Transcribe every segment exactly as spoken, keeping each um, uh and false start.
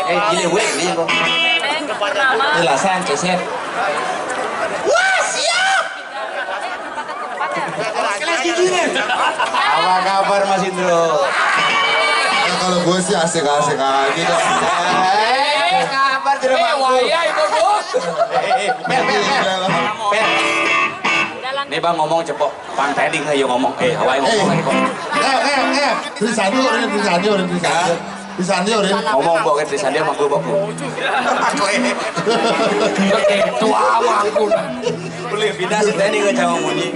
Eh, gile weh, ini kok. Jelasan, cecep. Wah, siap. Apa kabar, Mas Indro? Ya, kalau gue sih asik-asik aja dah. Eh, kabar jeruk Eh, mangkuk. Wayah itu, Bos. Eh, eh, pel, pel, pel. Pel. Nih, Bang, ngomong cepok. Bang Teding ayo ngomong. Eh, awalnya ngomong Eh. aja kok. Eh, eh, eh. Trisandi, orang Trisandi, orang Trisandi. Hah? Trisandi, orang. Ngomong kok ke Trisandi sama gue, Bang. Tua mangkun. Boleh pindah si Teding ke Jawa Munyi.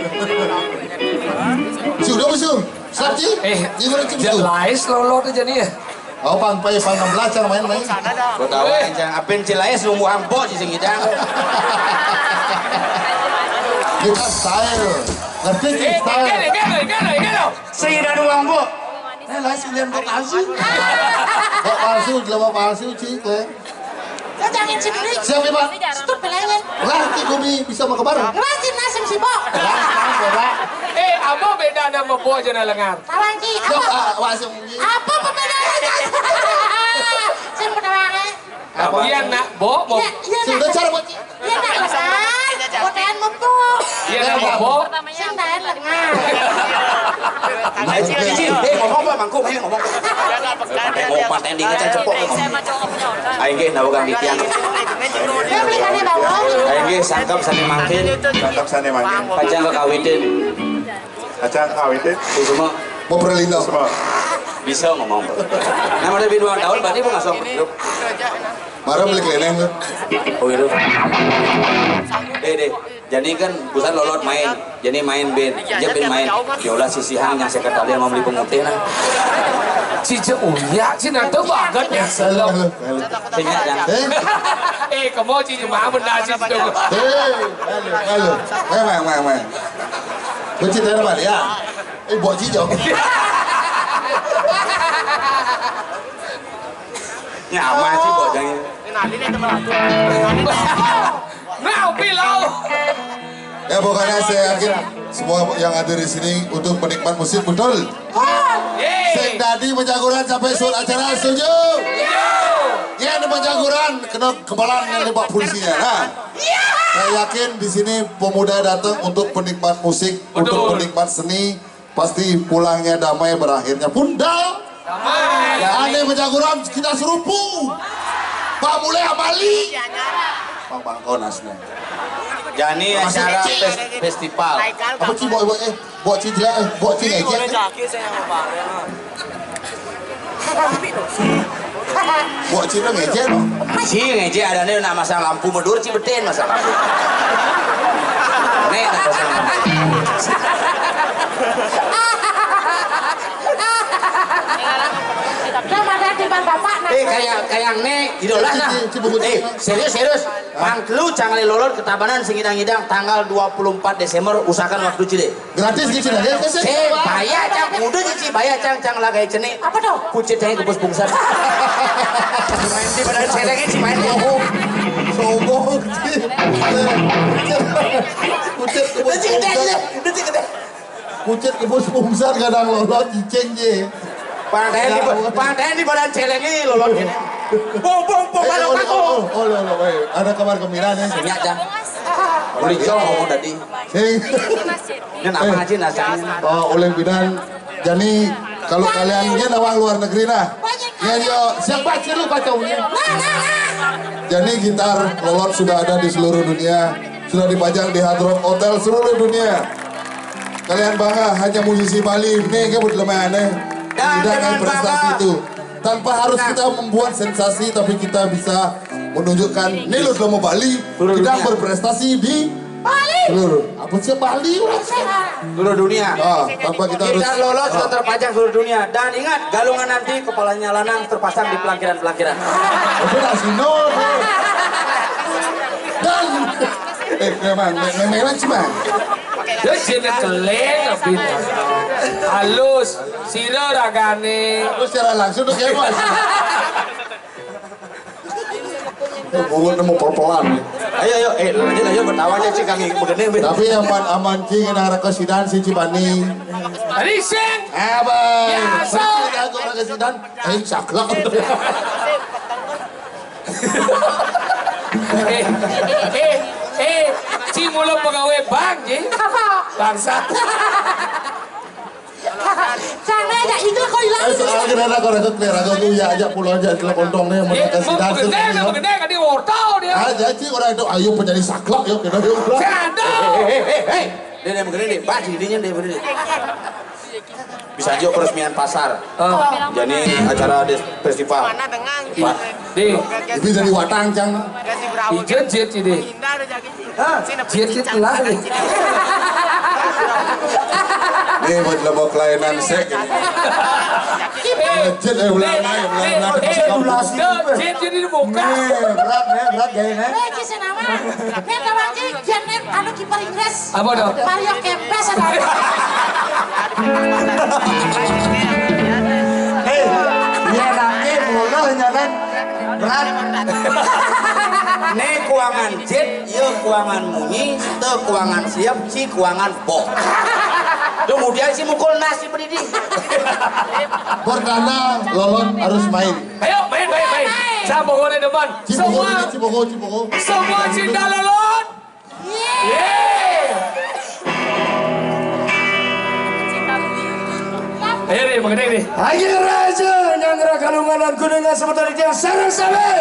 Sudah, musuh. Sati? Eh, Gimana, Cik? Dia lais lolot aja nih ya. Oh, pang pai, pang enam belas, cang main, main. Kau tahu, eh, cang. Apin Cilais, nunggu ampo, sih, sing ngidang. Kita style. Ngerti, Cik? Eh, style. Gini, gini, gini, gini. Sing ngidang nunggu ampo. Eh, lah, silian kok palsu. Kok palsu, jelema palsu, Cik, le. Jangan sendiri. Siapa, Pak? Stop, pelayan. Lah, Cik Gumi bisa mau ke bareng. Lah, Cik Nasim sibuk. Lah, sekarang, Pak. Eh, apa beda nama Bo Jana Lengar? Talang, Cik. Apa? Apa perbedaannya? Sing pedawang, eh. Apa? Iya, nak, Bo, Bo. Iya, iya, Sudah nak. Cara, Bo. Iya, nak, besar. Boten mupuk. Iya, nak, Bo. Sing taen lengan. Ayo, Cil, Cil. Eh, ngomong apa, mangkuk? Ayo, ngomong. Paten, paten, dingin, cang, cepok. Ayo, nggih, nawa kang titiang. Dia belikannya bawang. Ayo, nggih, sangkep, sane mangkin. Sangkep, sane mangkin. Pacang kekawitin. Acan awit, eh. Itu semua. Mau perlindung. Semua. Bisa ngomong. Nah, ada bin ulang tahun, berarti mau ngasong. Marah beli keleneng tuh. Oh, gitu. Deh, deh. Jadi kan busan lolot main. Jadi main bin. Dia bin main. Yolah sisihan yang sekretariat mau beli pemutih, nah. Cice uya, cina tuh banget ya. Halo, halo, halo. Sehingga, ya. Eh? Eh, kamu cice mah benar sih itu. Eh, halo, halo. Memang, memang. Kunci dari mana ya? Eh, buat cijo. Nyaman sih, buat yang ini. Nah, pilau. Ya, pokoknya saya yakin semua yang hadir di sini untuk penikmat musik, betul? Yeay. Sing dadi menjaguran sampai surat acara, setuju? Setuju. Ya, ada menjaguran, kena kebalan yang lima polisinya. Nah, saya yakin di sini pemuda datang untuk penikmat musik, untuk Betul. penikmat seni, pasti pulangnya damai, berakhirnya pun da-, Damai. Ya, aneh menjaguran, kita serupu. Pak Mulai Amali. Bang Bangko Nasne. Jani Masih acara kecil. Fes-, festival. Apa sih, Bok, Bok, eh, Bok Citra, eh, Bok Citra, eh, Bok Citra. Buat Cina ngejek, no? Si ngejek ada nih, nak masang lampu medur, si beten masang lampu. Nek, nak masang lampu. Nah, pada di bang bapak, nah. Eh, kayak, kayak nek, idola, nah. Ci, ci, ci, ci, Eh, serius, serius. Hah? Pang telu cang lolot ke Tabanan sing ngidang-ngidang tanggal dua puluh empat Desember, usahakan waktu cile. Gratis gitu, ya? Eh, bayar, Cang. Udah, Cici, bayar, Cang. Cang lagai cenik. Apa tuh? Kucit, Cang, kebus pungsan. Main di badan celengnya, Ci, main. Sombong. Sombong, Ci. Kucit, kebus pungsan. Udah, Ci, gede. Kucit, kebus pungsan, kadang lolot, cicing, Ci. Pantai di, Ya, Allah. Pantai di badan celengnya, lolot gini. Pung, pung, pung, Eh, kalau oh, kaku. Oh, oh, oh, oh, eh. Ada kabar gembira, nih. Sini aja. Boleh jauh, ngomong tadi. Sing. Ini nama Eh. Aja nasanya. Oh, oleh bidan. Jadi kalau kalian ini orang luar negeri nah. Ya yo, siapa sih lu baca ini? Jadi gitar lolot sudah ada di seluruh dunia, sudah dipajang di Hard Rock Hotel seluruh dunia. Kalian bangga hanya musisi Bali, nih kan buat lemah aneh. Tidak akan prestasi itu. Tanpa harus kita membuat sensasi, tapi kita bisa menunjukkan nih lu selama Bali, kita berprestasi di Bali. Seluruh. Apa sih Bali? Seluruh dunia. Ah, tanpa kita harus Kita lolos ah. Terpajang seluruh dunia. Dan ingat, galungan nanti kepalanya lanang terpasang di pelangkiran-pelangkiran. Itu tak sino. Dan eh, memang me- me- memang sih, Bang. Dia jenis keleng, tapi halus, sira ragane. Terus secara langsung tuh kayak mas. Bungut nemu perpelan nih. Ayo, ayo, eh, lanjut, ayo, bertawanya sih kami begini, Be. Tapi aman-aman cing, nak raka sidan si Cibani. Rising. Apa? Biasa. Aku raka sidan. Aing saklek. Eh, eh, eh, Ci mula pegawai bank, Ci. Apa? Bangsat. Jangan ya, itu kok hilang. Eh, soal kena nak kau rekod clear aku tu ya aja pulang aja telah kontong ni. Eh, mau kena, mau kena, kan dia wortel dia. Aja Ci orang itu ayo penyanyi saklek yo kena yo. Jangan. Eh, eh, eh, eh. Dia dia begini ni, Pak, dirinya dia begini. Bisa juga peresmian pasar. Ah. Jadi acara di festival. Mana dengan Pak. Di. Itu dari Watang, Cang. Ijo jet ini. Jet jet lah ni. Ni buat lebo kelainan sek. Jet, eh, ulang naik, ulang naik. Jet ini bukan. Ni, berat ni, berat gaya ni. Eh, kisah nama. Ni kawan cik, jangan anu kiper Inggris. Apa dah? Mario Kempes ada. Hei, dia nangis mulu nyaran berat. Ni kuangan jet, ya kuangan munyi, te kuangan siap, si kuangan boh. Kemudian si mukul nasi berdiri. Perdana Lolot harus main. Ayo main, main, main. Siapa kau ni depan? Cibogo, Semua, Cibogo, Cibogo. Semua cinta Lolot. Ayo deh, mengenai deh. Ayo raja, nyanggra kalungan dan kuningan sebentar yang sarang sabe.